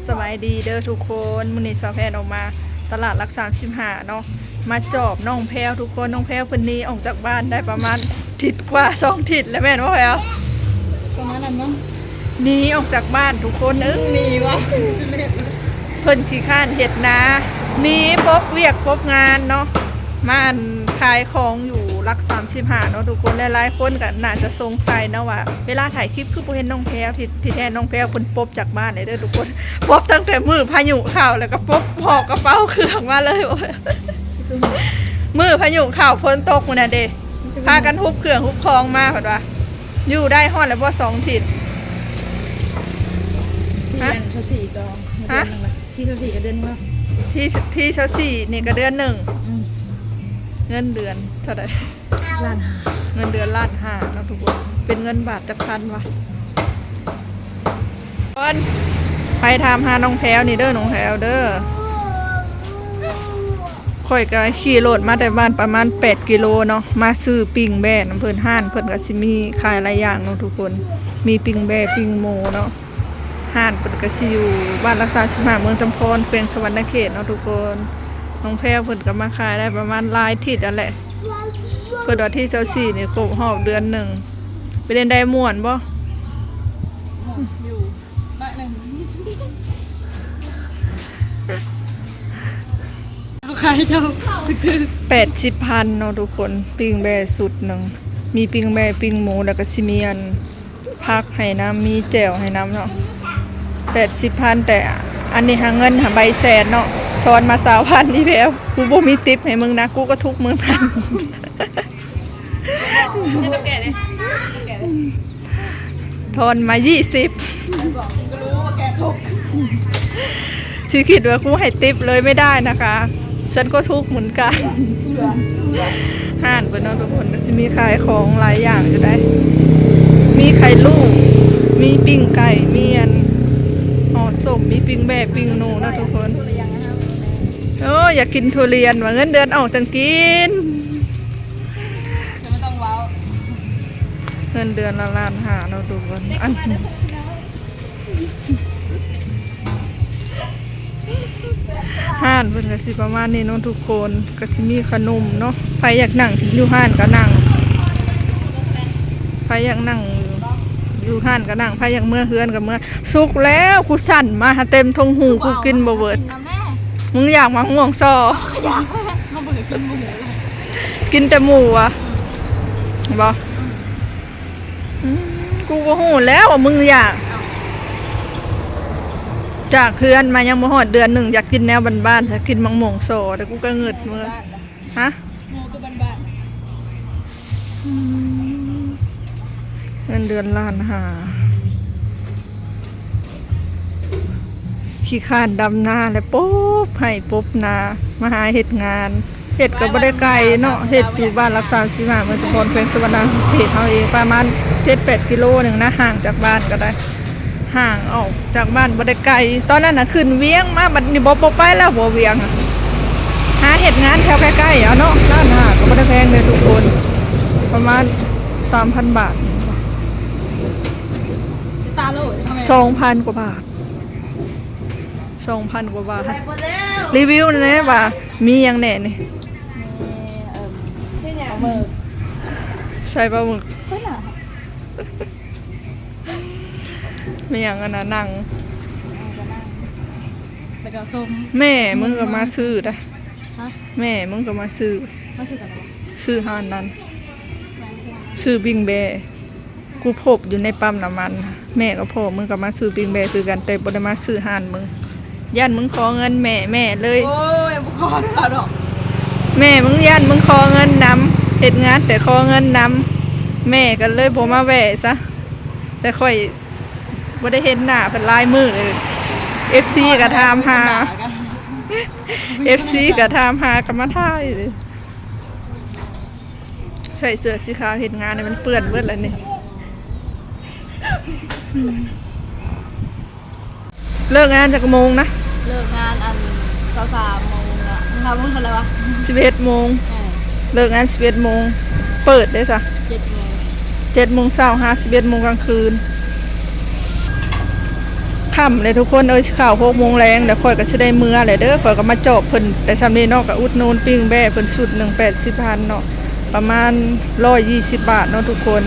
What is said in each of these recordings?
ສະບາຍດີເດີທຸກຄົນ, ມື້ນີ້ສາວແພນອອກມາຕະຫຼາດຫຼັກສາມສິບຫ້າເນາະ, ມາຈອບນ້ອງແພວທຸກຄົນ. ນ້ອງແພວເພິ່ນໜີອອກຈາກບ້ານໄດ້ປະມານທິດກວ່າ ສອງທິດແລ້ວແມ່ນບໍ່ແພວ? ປະມານນັ້ນເນາະ, ໜີອອກຈາກບ້ານທຸກຄົນເອີຍ. ໜີວະ? ເພິ່ນຂີ້ຄ້ານເຮັດນາ, ໜີປົບວຽກປົບງານເນາະ, ມາ ອັນ ຂາຍຂອງຢູ່ຫຼັກສາມສິບຫ້າເນາະທຸກຄົນ. ຫຼາຍໆຄົນກໍໜ້າຈະສົງໄສເນາະວ່າ ເວລາຖ່າຍຄລິບຄືບໍ່ເຫັນນ້ອງແພວ, ທີ່ ທີ່ແທ້ນ້ອງແພວເພິ່ນປົບຈາກບ້ານເລີຍເດີທຸກຄົນ, ປົບຕັ້ງແຕ່ມື້ພາຍຸເຂົ້າ ແລ້ວກໍປົບຫອບກະເປົາເຄື່ອງມາເລີຍ. ມື້ພາຍຸເຂົ້າຝົນຕົກມື້ນັ້ນເດ້ ພາກັນຮຸບເຄື່ອງຮຸບຂອງມາ ເພິ່ນວ່າ. ຢູ່ໄດ້ຮອດແລ້ວບໍ່ ສອງທິດ? ທີ ຮະ? ອັນ ຊາວສີ່ກໍ ຮະ? ທີ ຊາວສີ່ກໍເດືອນໜຶ່ງແລ້ວ, ທີ ທີ ຊາວສີ່ນີ້ກໍເດືອນໜຶ່ງ. ອືມ ເງິນເດືອນເທົ່າໃດ? ລ້ານຫ້າ. ເງິນເດືອນລ້ານຫ້າເນາະທຸກຄົນ, ເປັນເງິນບາດຈັກພັນວະ? ກ່ອນ ໃຜຖາມຫານ້ອງແພວນີ້ເດີ, ນ້ອງແພວເດີ. ຂ້ອຍກໍຂີ່ລົດມາແຕ່ບ້ານປະມານແປດກິໂລເນາະ, ມາຊື້ປີ້ງແບ້ນຳເພິ່ນ. ຮ້ານເພິ່ນກໍຊິມີຂາຍຫຼາຍຢ່າງເນາະທຸກຄົນ, ມີປີ້ງແບ້ ປີ້ງໝູເນາະ. ຮ້ານເພິ່ນກໍຊິຢູ່ບ້ານຫຼັກສາມສິບຫ້າ ເມືອງຈຳພອນ ແຂວງສະຫວັນນະເຂດເນາະທຸກຄົນ. ນ້ອງແພວເພິ່ນກໍມາຂາຍໄດ້ປະມານຫຼາຍທິດຫັ້ນແຫຼະ, ເພິ່ນວ່າທີ ຊາວສີ່ນີ້ຄົບຮອບເດືອນໜຶ່ງ. ເປັນຈັ່ງໃດ ມ່ວນບໍ່? ມ່ວນຢູ່ໜ້ອຍໜຶ່ງ. ຂາຍເຈົ້າ ແປດສິບພັນເນາະທຸກຄົນ, ປີ້ງແບ້ຊຸດໜຶ່ງ, ມີປີ້ງແບ້ ປີ້ງໝູ ແລ້ວກໍຊິມີອັນ ຜັກໃຫ້ນຳ, ມີແຈ່ວໃຫ້ນຳເນາະ. ແປດສິບພັນ, ແຕ່ອັນນີ້ຫາເງິນຫາໃບແສນເນາະ, ທອນມາຊາວພັນ. ອີແພວ ກູບໍ່ມີຕິບໃຫ້ມຶງນະ, ກູກໍທຸກເໝືອນກັນ. ໃຫ້ເຖົ້າແກ່ເດ້ ເຖົ້າແກ່ເດ້. ທອນມາ ຊາວ ຊິຄິດວ່າກູໃຫ້ຕິບເລີຍ ໄມ່ໄດ້ນະຄະ, ສັນກໍທຸກເໝືອນກັນ. ຮ້ານເພິ່ນເນາະທຸກຄົນ ກໍຊິມີຂາຍຂອງຫຼາຍຢ່າງຢູ່ໃດ໋, ມີໄຂ່ລູກ ມີປີ້ງໄກ່ ມີອັນ ຫໍ່ສົ້ມ ມີປີ້ງແບ້ ປີ້ງໜູເນາະທຸກຄົນ. ໂອ້ ຢາກກິນທຸລຽນວ່າ, ເງິນເດືອນອອກຈັ່ງກິນ. ແຕ່ບໍ່ຕ້ອງເວົ້າ, ເງິນເດືອນລະລ້ານຫ້າເນາະທຸກຄົນ. ອັນ ຮ້ານເພິ່ນກໍຊິປະມານນີ້ເນາະທຸກຄົນ, ກໍຊິມີຂະໜົມເນາະ. ໃຜຢາກນັ່ງຢູ່ຮ້ານກໍນັ່ງ, ໃຜຢາກນັ່ງຢູ່ຮ້ານກໍນັ່ງ, ໃຜຢາກເມືອເຮືອນກໍເມືອ. ສຸກແລ້ວ, ກູສັ່ນມາຫາເຕັມທົ່ງຫູ, ກູກິນບໍ່ເບິດ. ມຶງຢາກໝາກມ່ວງສໍ? ຢາກ, ເຮົາບໍ່ໄດ້ກິນໝູ. ກິນແຕ່ໝູຫວາ? ບໍ່. ອືມ ອືມ ກູກໍຮູ້ແລ້ວວ່າມຶງຢາກ. ຈາກເຮືອນມາຍັງບໍ່ຮອດເດືອນໜຶ່ງ ຢາກກິນແນວບ້ານໆ, ຢາກກິນໝາກມ່ວງສໍ, ແຕ່ກູກໍງຶດເມືອ. ຮະ? ໝູກໍບ້ານໆ. ອືມ ເງິນເດືອນລ້ານຫ້າ. ຂີ້ຄ້ານດຳນາ ແລະ ປົບໄຮ່ປົບນາ ມາຫາເຮັດງານ. ເຮັດກໍບໍ່ໄດ້ໄກເນາະ, ເຮັດຢູ່ບ້ານຫຼັກສາມສິບຫ້າ ເມືອງຈຳພອນ ແຂວງສະຫວັນນະເຂດເຮົາເອງ, ປະມານເຈັດແປດກິໂລໜຶ່ງນະ, ຫ່າງຈາກບ້ານກໍໄດ້, ຫ່າງອອກຈາກບ້ານບໍ່ໄດ້ໄກ. ຕອນນັ້ນນະຂຶ້ນວຽງມາ, ບັດນີ້ບໍ່, ບໍ່ໄປແລ້ວ, ບໍ່ວຽງ. ຫາເຮັດງານແຖວໃກ້ໆເອົາເນາະ, ລ້ານຫ້າກໍບໍ່ໄດ້ແພງເດ້ທຸກຄົນ, ປະມານສາມພັນບາດ. ສອງພັນກວ່າບາດ, ສອງພັນກວ່າບາດ. ຣີວິວແດ່ວ່າມີຫຍັງແດ່ນີ້? ມີ ເອີ່ມ ປາໝຶກ. ໃສ່ປາໝຶກ. ເພິ່ນນະ ມີຫຍັງອັນນະ ໜັງ. ເອີ ກໍໜັງ ແລ້ວກໍສົ້ມ. ແມ່ມຶງກໍມາຊື້ໄດ໋. ຮະ? ແມ່ມຶງກໍມາຊື້. ມາຊື້ກັນຫວາ? ຊື້ຮ້ານນັ້ນ. ຊື້ປີ້ງແບ້. ກູພົບຢູ່ໃນປ້ຳນ້ຳມັນ, ແມ່ກັບພໍ່ມຶງກໍມາຊື້ປີ້ງແບ້ຄືກັນ, ແຕ່ບໍ່ໄດ້ມາຊື້ຮ້ານມຶງ, ຢ້ານມຶງຂໍເງິນແມ່, ແມ່ເລີຍ. ໂອ້ຍ ບໍ່ຂໍນຳລາວດອກ. ແມ່ມຶງຢ້ານມຶງຂໍເງິນນຳ, ເຮັດງານແຕ່ຂໍເງິນນຳ, ແມ່ກໍເລີຍບໍ່ມາແວ່ຊະ. ແຕ່ຂ້ອຍບໍ່ໄດ້ເຫັນໜ້າເພິ່ນຫຼາຍມື້ເລີຍ, ເອັຟຊີກໍຖາມຫາ, ເອັຟຊີກໍຖາມຫາ, ກໍມາຖ່າຍເລີຍ. ໃສ່ເສື້ອສີຂາວເຮັດງານນີ້ ມັນເປື້ອນເບິດແລ້ວນີ້. ເລີກງານຈັກໂມງນະ? ເລີກງານອັນຊາວສາມໂມງລະ. ເຮົາເລີກເທົ່າໃດວະ? ສິບເອັດໂມງ. ເອີ ເລີກງານສິບເອັດໂມງ. ເປີດເດ້ຊະ? ເຈັດໂມງ. ເຈັດໂມງເຊົ້າຫາສິບເອັດໂມງກາງຄືນ. ຄ່ຳແລ້ວທຸກຄົນເອີຍ ຊິເຂົ້າຫົກໂມງແລງແລ້ວ ຂ້ອຍກໍຊິໄດ້ເມືອແລ້ວເດີ. ຂ້ອຍກໍມາຈອບເພິ່ນໄດ້ຊ່ຳນີ້ເນາະ ກໍອຸດໜູນປີ້ງແບ້ເພິ່ນຊຸດໜຶ່ງ ແປດສິບພັນເນາະ ປະມານຮ້ອຍຍີ່ສິບບາດເນາະທຸກຄົນ.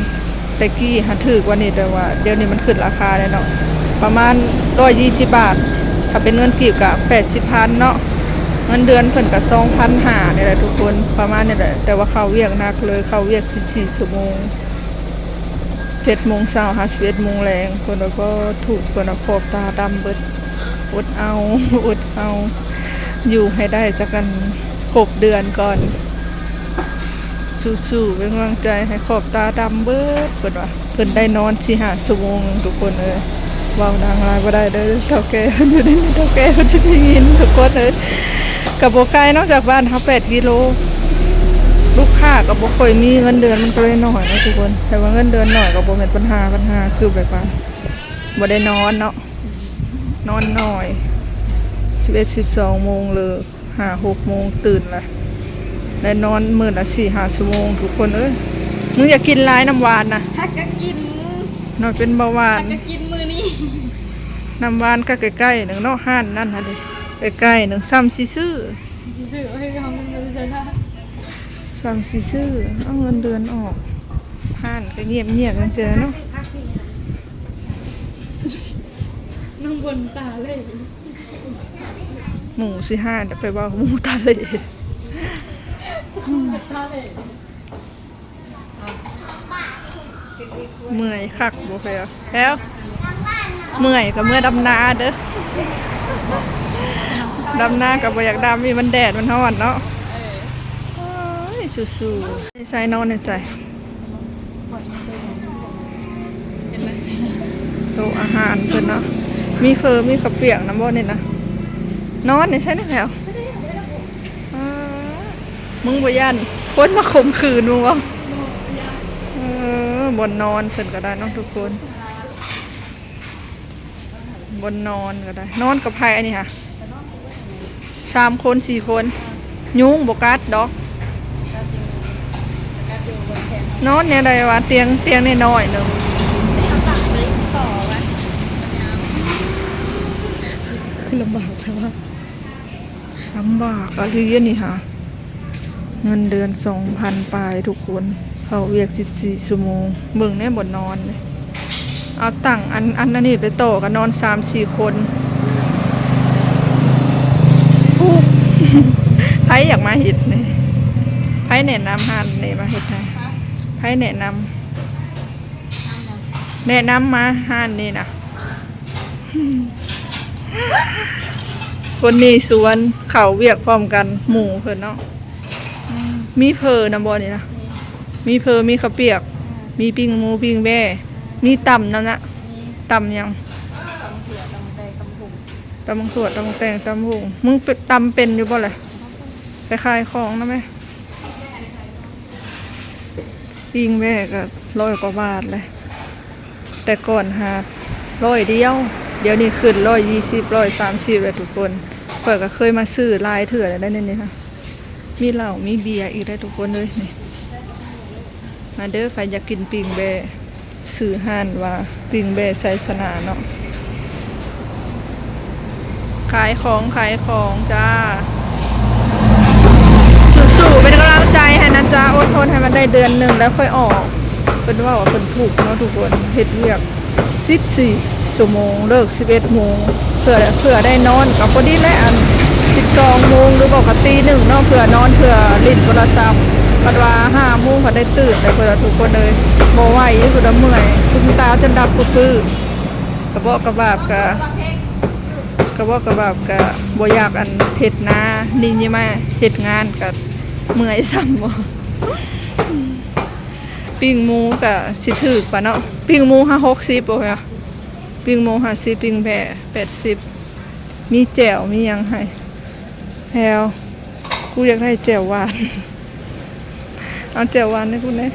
ແຕ່ກີ້ຫາຖືກກວ່ານີ້ ແຕ່ວ່າດຽວນີ້ມັນຂຶ້ນລາຄາແລ້ວເນາະ ປະມານຮ້ອຍຍີ່ສິບບາດ ຖ້າເປັນເງິນກີບກໍແປດສິບພັນເນາະ. ເງິນເດືອນເພິ່ນກໍສອງພັນຫ້ານີ້ແຫຼະທຸກຄົນ ປະມານນີ້ແຫຼະ. ແຕ່ວ່າເຂົ້າວຽກໜັກເລີຍ ເຂົ້າວຽກສິບສີ່ຊົ່ວໂມງ ເຈັດໂມງເຊົ້າຫາສິບເອັດໂມງແລງ. ເພິ່ນວ່າບໍ່ ທຸກ ເພິ່ນວ່າຂອບຕາດຳເບິດ. ອົດເອົາ ອົດເອົາ ຢູ່ໃຫ້ໄດ້ຈັກອັນ ຫົກເດືອນກ່ອນ. ສູ້ໆ ເປັນກຳລັງໃຈໃຫ້ຂອບຕາດຳເບິດ ເພິ່ນວ່າ. ເພິ່ນໄດ້ນອນສີ່ຫ້າຊົ່ວໂມງທຸກຄົນເອີຍ. ເວົ້າດັງຫຼາຍບໍ່ໄດ້ເດີ ເຖົ້າແກ່ເພິ່ນຢູ່ໃນນີ້ ເຖົ້າແກ່ເພິ່ນຈະໄດ້ຍິນທຸກຄົນເອີຍ. ກໍບໍ່ໄກເນາະ ຈາກບ້ານເຮົາແປດກິໂລ. ລູກຄ້າກໍບໍ່ຄ່ອຍມີ ເງິນເດືອນມັນກໍເລີຍໜ້ອຍເນາະທຸກຄົນ. ແຕ່ວ່າເງິນເດືອນໜ້ອຍກໍບໍ່ແມ່ນບັນຫາ ບັນຫາຄືແບບວ່າບໍ່ໄດ້ນອນເນາະ ນອນໜ້ອຍ ສິບເອັດ ສິບສອງໂມງ ຫຼື ຫ້າຫົກໂມງຕື່ນລະ ໄດ້ນອນມື້ລະສີ່ຫ້າຊົ່ວໂມງທຸກຄົນເອີຍ. ມຶງຢ່າກິນຫຼາຍນ້ຳຫວານນະ ຫາກະກິນ ນ້ອຍເປັນເບົາຫວານ ຫາກະກິນມື້ນີ້. ນ້ຳຫວານກໍໃກ້ໆໜຶ່ງເນາະ ຮ້ານນັ້ນຫັ້ນເດ ໃກ້ໆໜຶ່ງ ຊ່ຳຊິຊື້ ຊິຊື້ ເອີຍ ເອົາເງິນເດືອນໃສ່ລະ ຊ່ຳຊິຊື້ ເອົາເງິນເດືອນອອກ. ຮ້ານກໍງຽບໆຈັ່ງຊີ້ເນາະ ນ້ອງບົນຕາເຫຼ ໝູຊິຮ້າຍແລ້ວໄປເວົ້າໝູຕາເຫຼ ຕາເຫຼ. ເມື່ອຍຄັກບໍ່ແພວ ແພວ ເມື່ອຍກໍເມື່ອດຳນາເດີ ດຳນາກໍບໍ່ຢາກດຳ ມີມັນແດດມັນຮ້ອນເນາະ. ເອີ ໂອ້ຍ ສູ້ໆ ໃສ່ນອນໃນໃຈ ເຫັນໄໝ ໂຕະອາຫານເພິ່ນເນາະ ມີເຝີ ມີເຂົ້າປຽກນຳບໍ່ນີ້ນະ ນອນໃນໃສນະແພວ. ອ້າ ມຶງບໍ່ຢ້ານຄົນມາຂົ່ມຂືນມຶງບໍ່? ເອີ ບ່ອນນອນເພິ່ນກໍໄດ້ເນາະທຸກຄົນ ບ່ອນນອນກໍໄດ້. ນອນກັບໃຜອັນນີ້ຫະ? ສາມຄົນ ສີ່ຄົນ ຍຸງບໍ່ກັດດອກ. ນອນແນວໃດວະ? ຕຽງ ຕຽງນ້ອຍໆໜຶ່ງ ຄືລຳບາກແທ້ວະ. ລຳບາກອີ່ຫຼີອັນນີ້ຫາ ເງິນເດືອນສອງພັນປາຍທຸກຄົນ ເຂົ້າວຽກສິບສີ່ຊົ່ວໂມງ. ເບິ່ງແດ່ບ່ອນນອນນີ້ ເອົາຕັ້ງອັນ ອັນ ອັນນີ້ໄປຕໍ່ກໍນອນສາມສີ່ຄົນ. ໂອ້ ໃຜຢາກມາເຮັດນີ້? ໃຜແນະນຳຮ້ານນີ້ມາເຮັດໃຫ້? ໃຜແນະນຳ? ແນະນຳມາຮ້ານນີ້ນະ. ຄົນນີ້ຊວນເຂົ້າວຽກພ້ອມກັນ ໝູ່ເພິ່ນເນາະ. ມີເຝີນຳບໍ່ນີ້ນະ? ມີເຝີ ມີເຂົ້າປຽກ ມີປີ້ງໝູ ປີ້ງແບ້ ມີຕຳນຳນະ. ຕຳຫຍັງ? ຕຳໝາກຖົ່ວ ຕຳໝາກແຕງ ຕຳຫຸ່ງ ມຶງຕຳເປັນຢູ່ບໍ່ລະ? ໄປຂາຍຂອງນຳແມ້. ປີ້ງແບ້ກໍຮ້ອຍກວ່າບາດແຫຼະ ແຕ່ກ່ອນຫາຮ້ອຍດຽວ ດຽວນີ້ຂຶ້ນຮ້ອຍຍີ່ສິບ ຮ້ອຍສາມສິບແລ້ວທຸກຄົນ. ຂ້ອຍກໍເຄີຍມາຊື້ຫຼາຍເທື່ອແລ້ວໃນນີ້ຫະ ມີເຫຼົ້າມີເບຍອີກເດ້ທຸກຄົນເອີຍ. ນີ້ ມາເດີ ໃຜຢາກກິນປີ້ງແບ້ ຊື່ຮ້ານວ່າປີ້ງແບ້ໄຊຊະນາເນາະ. ຂາຍຂອງ ຂາຍຂອງຈ້າ. ສູ້ໆ ເປັນກຳລັງໃຈໃຫ້ນະຈ້າ. ອົດທົນໃຫ້ມັນໄດ້ເດືອນໜຶ່ງແລ້ວຄ່ອຍອອກ. ເພິ່ນເວົ້າວ່າເພິ່ນທຸກເນາະທຸກຄົນ ເຮັດວຽກສິບສີ່ຊົ່ວໂມງ ເລີກສິບເອັດໂມງ ເພື່ອ ເພື່ອໄດ້ນອນກໍພໍດີແຫຼະ ອັນສິບສອງໂມງ ຫຼືບໍ່ກໍຕີໜຶ່ງເນາະ ເພື່ອນອນ ເພື່ອຫຼິ້ນໂທລະສັບ. ບັດວ່າຫ້າໂມງກໍໄດ້ຕື່ນແລ້ວ ເພິ່ນວ່າທຸກຄົນເອີຍ ບໍ່ໄຫວ ເພິ່ນວ່າເມື່ອຍ ຄຸນຕາຈົນດັບປຶບໆ. ກະເບາະກະບາບກະ ກະເບາະກະບາບກະບໍ່ຢາກອັນເຮັດນາ ນີ້ ນີ້ມາເຮັດງານກະເມື່ອຍຊ້ຳບໍ່. ປີ້ງໝູກະຊິຖືກປານເນາະ ປີ້ງໝູຫ້າຫົກສິບ ໂອເຄ ປີ້ງໝູຫ້າສິບ ປີ້ງແບ້ແປດສິບ ມີແຈ່ວມີຫຍັງໃຫ້. ແພວ ກູຢາກໄດ້ແຈ່ວຫວານ ເອົາແຈ່ວຫວານໃຫ້ກູແດ່.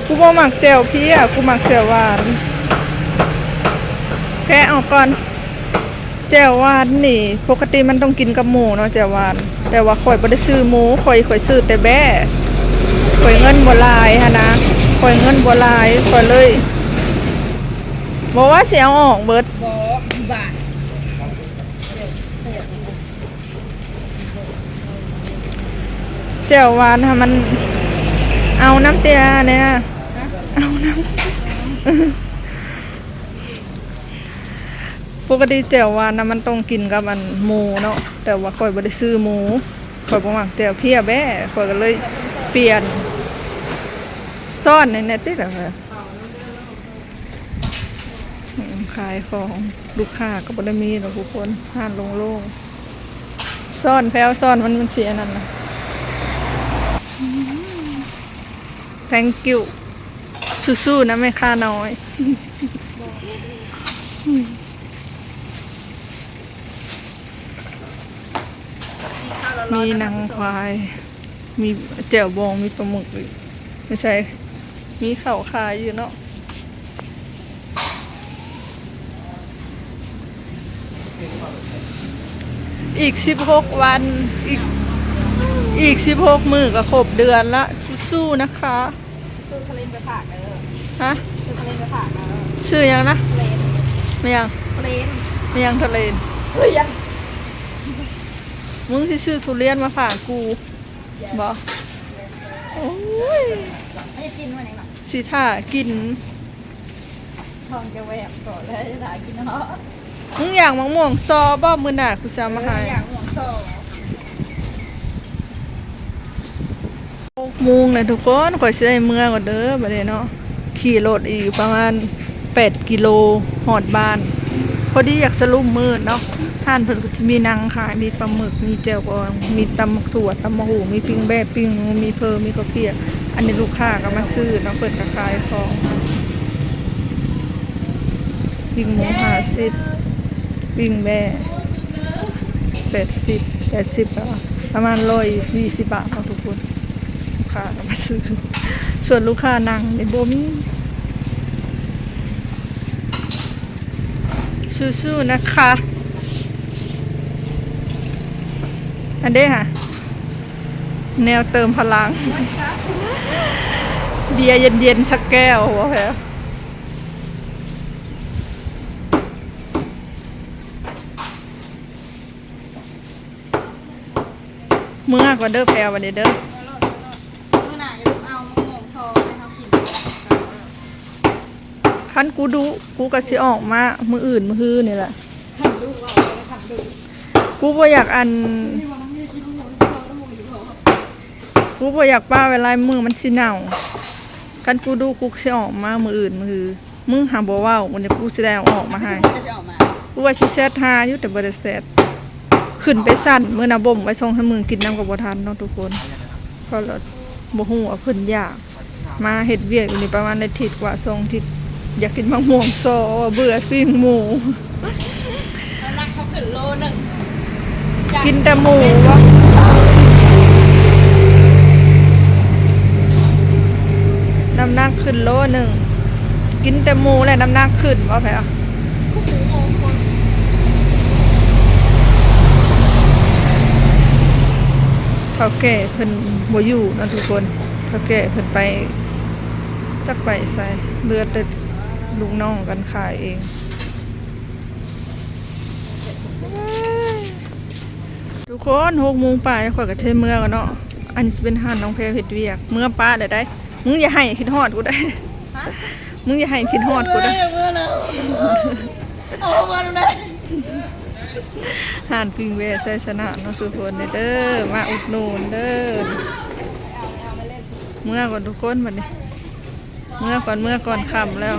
ກູບໍ່ມັກແຈ່ວເພຍ ກູມັກແຈ່ວຫວານ. ແກະອອກກ່ອນ. ແຈ່ວຫວານນີ້ ປົກກະຕິມັນຕ້ອງກິນກັບໝູເນາະ ແຈ່ວຫວານ ແຕ່ວ່າຂ້ອຍບໍ່ໄດ້ຊື້ໝູ ຂ້ອຍ ຂ້ອຍຊື້ແຕ່ແບ້. ຂ້ອຍເງິນບໍ່ຫຼາຍຫັ້ນນະ ຂ້ອຍເງິນບໍ່ຫຼາຍ ຂ້ອຍເລີຍ ບໍ່ວ່າຊິເອົາອອກເບິດ. ບໍ່ ບາດ. ແຈ່ວຫວານຫັ້ນມັນເອົານຳແຕ່ອັນນີ້ນະ ເອົານຳ. ປົກກະຕິແຈ່ວຫວານນະ ມັນຕ້ອງກິນກັບອັນໝູເນາະ, ແຕ່ວ່າຂ້ອຍບໍ່ໄດ້ຊື້ໝູ, ຂ້ອຍບໍ່ມັກແຈ່ວເພຍແບ້, ຂ້ອຍກໍເລີຍປ່ຽນ. ຊ້ອນໃຫ້ແດ່ຕິລະ. ອືມ ຂາຍຂອງ ລູກຄ້າກໍບໍ່ໄດ້ມີດອກທຸກຄົນ, ຮ້ານໂລ່ງໆ. ຊ້ອນແພ້ວ ຊ້ອນມັນ ມັນຊິອັນນັ້ນນະ. Thank you. ສູ້ໆນະແມ່ຄ້ານ້ອຍ. ມີໜັງຄວາຍ ມີແຈ່ວບອງ ມີປາໝຶກອີກ. ບໍ່ໃຊ່ ມີເຂົ້າຂາຍຢູ່ເນາະ. ອີກສິບຫົກວັນ ອີກ ອີກສິບຫົກມື້ກໍຄົບເດືອນລະ. ສູ້ໆນະຄະ. ຊື້ທຸລຽນໄປຝາກເດີ. ຮະ? ຊື້ທຸລຽນໄປຝາກເດີ. ຊື່ຫຍັງນະ? ທຸລຽນ. ແມ່ນຫຍັງ? ທຸລຽນ. ແມ່ນຫຍັງທຸລຽນ? ທຸລຽນ. ມຶງຊິຊື້ທຸລຽນມາຝາກກູບໍ? ໂອ້ຍ ໃຫ້ກິນມື້ນີ້ນະ ຊິຖ້າກິນ. ທ້ອງຈະແວບກໍໄດ້ຖ້າກິນເນາະ. ມຶງຢາກໝາກມ່ວງຊໍບໍ? ມື້ໜ້າກູຈະເອົາມາໃຫ້. ເອີ ຢາກໝາກມ່ວງຊໍ. ຫົກໂມງແລ້ວທຸກຄົນ, ຂ້ອຍຊິໄດ້ເມືອກ່ອນເດີບັດນີ້ເນາະ. ຂີ່ລົດອີກປະມານແປດກິໂລ ຮອດບ້ານ. ພໍດີຢາກສະຫຼຸບມື້ເນາະ. ຮ້ານເພິ່ນກໍຈະມີໜັງຂາຍ, ມີປາໝຶກ, ມີແຈ່ວບອງ, ມີຕຳໝາກຖົ່ວ, ຕຳໝາກຫຸ່ງ, ມີປີ້ງແບ້, ປີ້ງໝູ, ມີເຝີ, ມີເຂົ້າປຽກ. ອັນນີ້ລູກຄ້າກໍມາຊື້ເນາະ, ເພິ່ນກໍຂາຍຂອງ. ປີ້ງໝູຫ້າສິບ, ປີ້ງແບ້ແປດສິບ, ແປດສິບກໍປະມານຮ້ອຍຊາວບາດເນາະທຸກຄົນ. ລູກຄ້າກໍມາຊື້, ສ່ວນລູກຄ້ານັ່ງນີ້ບໍ່ມີ. ສູ້ໆນະຄະ. ອັນເດ້ຫະ ແນວເຕີມພະລັງ. ເບຍເຢັນໆ ສັກແກ້ວບໍ່ແພ້. ເມືອກ່ອນເດີແພ້ ບັດນີ້ເດີ. ມື້ໜ້າຢ່າລືມເອົາໝາກມ່ວງຊໍໃຫ້ເຮົາກິນ. ຄັນກູດຸ ກູກໍຊິອອກມາມື້ອື່ນມື້ຮືນີ້ແຫຼະ. ຄັນດຸ ເວົ້າເລີຍ ຄັນດຸ. ກູບໍ່ຢາກອັນ ກູບໍ່ຢາກປະໄວ້ຫຼາຍມື້ ມັນຊິເນົ່າ. ຄັນກູດຸ ກູຊິອອກມາມື້ອື່ນມື້ຮື. ມຶງຫາບໍ່ເວົ້າ, ມື້ນີ້ກູຊິໄດ້ເອົາອອກມາໃຫ້. ກູວ່າຊິແຊັດຫາຢູ່ ແຕ່ບໍ່ໄດ້ແຊັດ. ຂຶ້ນໄປຊັ້ນ ມື້ນະບົ່ມໄວ້ສອງສາມມື້ ກິນນຳກໍບໍ່ທັນເນາະທຸກຄົນ. ກໍລະບໍ່ຮູ້ວ່າເພິ່ນຢາກ ມາເຮັດວຽກຢູ່ນີ້ປະມານອາທິດກວ່າສອງອາທິດ, ຢາກກິນໝາກມ່ວງຊໍ, ເບື່ອປີ້ງໝູ. ນ້ຳໜັກເຂົາຂຶ້ນໂລໜຶ່ງ. ກິນແຕ່ໝູບໍ? ນ້ຳໜັກຂຶ້ນໂລໜຶ່ງ. ກິນແຕ່ໝູແຫຼະນ້ຳໜັກຂຶ້ນບໍແພ້? ເຖົ້າແກ່ເພິ່ນບໍ່ຢູ່ເນາະທຸກຄົນ. ເຖົ້າແກ່ເພິ່ນໄປ ຈັກໄປໃສ, ເຫຼືອແຕ່ລູກນ້ອງກັນຂາຍເອງ. ທຸກຄົນ ຫົກໂມງປາຍ ຂ້ອຍກໍເທີເມືອກ່ອນເນາະ. ອັນນີ້ຊິເປັນຮ້ານນ້ອງແພວເຮັດວຽກ. ເມືອປະແລ້ວໄດ໋. ມຶງຢ່າໃຫ້ຄິດຮອດກູໄດ໋. ຮະ? ມຶງຢ່າໃຫ້ຄິດຮອດກູເດີ. ເມືອແລ້ວ ເອົາມານຳໄດ້. ຮ້ານປີ້ງແບ້ໄຊຊະນະເນາະທຸກຄົນເດີ, ມາອຸດໜູນເດີ. ເມືອກ່ອນທຸກຄົນບັດນີ້. ເມືອກ່ອນ ເມືອກ່ອນ ຄ່ຳແລ້ວ.